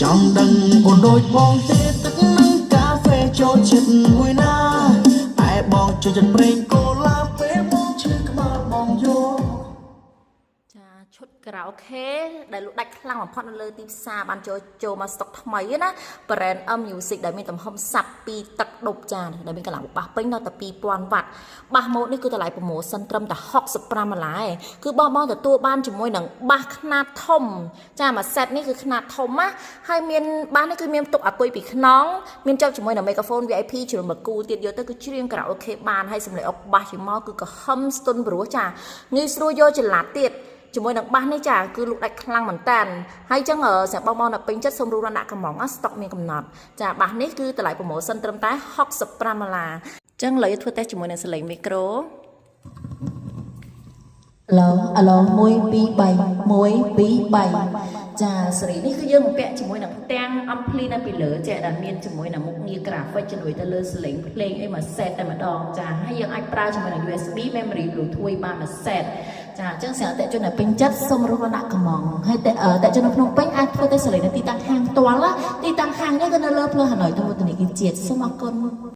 ចង់ដឹងអូនដូចបងទេទឹកនឹងកាហ្វេចូលចិត្តមួយណាតែបងចូលចិត្តប្រេងកូឡាពេលបងឈឺក្បាលបងយក ចាឈុតខារ៉ាអូខេដែលលក់ដាច់ខ្លាំងបំផុតនៅលើទីផ្សារបានចូលចូលមកស្តុកថ្មីណា brand M Music ដែលមានទំហំសាប់ពីទឹកដប់ចាដែលមានកន្លងបាសពេញដល់តែ2000វ៉ាត់បាសម៉ូតនេះគឺតម្លៃ promotion ត្រឹមតែ65ដុល្លារឯងគឺបងបងទទួលបានជាមួយនឹងបាសខ្នាតធំចាមួយ set នេះគឺខ្នាតធំណាហើយមានបាសនេះគឺមានផ្ទុកអាគុយពីខ្នងមានជាប់ជាមួយនឹង microphone VIP ជ្រុលមួយគូទៀតយកទៅគឺច្រៀងខារ៉ាអូខេបានហើយសំឡេងអុកបាសជាមកគឺក្រហមស្ទន់ព្រោះចាងាយស្រួលយកចល័តទៀតជាមួយនឹងបាសនេះចាគឺលក់ដាច់ខ្លាំងមែនតើហើយចឹងសម្រាប់បងបងដែលពេញចិត្តសូមរួមដាក់កំងស្តុកមានកំណត់ចាបាសនេះគឺតម្លៃ promotion ត្រឹមតែ65ដុល្លារចឹងឥឡូវយើងធ្វើតេស្តជាមួយនឹងសំឡេងមីក្រូ អាឡូអាឡូ1 2 3 1 2 3ចាសេរីនេះគឺយើងបំពាក់ជាមួយនឹងផ្ទាំង ampli នៅពីលើចេះដែលមានជាមួយនឹងមុខងារ graphic ជំនួយទៅលើសលេងភ្លេងអីមួយ set តែម្ដងចាហើយយើងអាចប្រើជាមួយនឹង USB memory Bluetooth បានមួយ set ចាអញ្ចឹងសម្រាប់អតិថិជនដែលពេញចិត្តសូមរស់ដាក់កំងហើយតែអតិថិជននៅភ្នំពេញអាចធ្វើតេស្តសលេងនៅទីតាំងហាងផ្ទាល់ណាទីតាំងហាងនេះគឺនៅលើផ្លូវហាណូយទៅធនាគារជាតិសូមអរគុណ។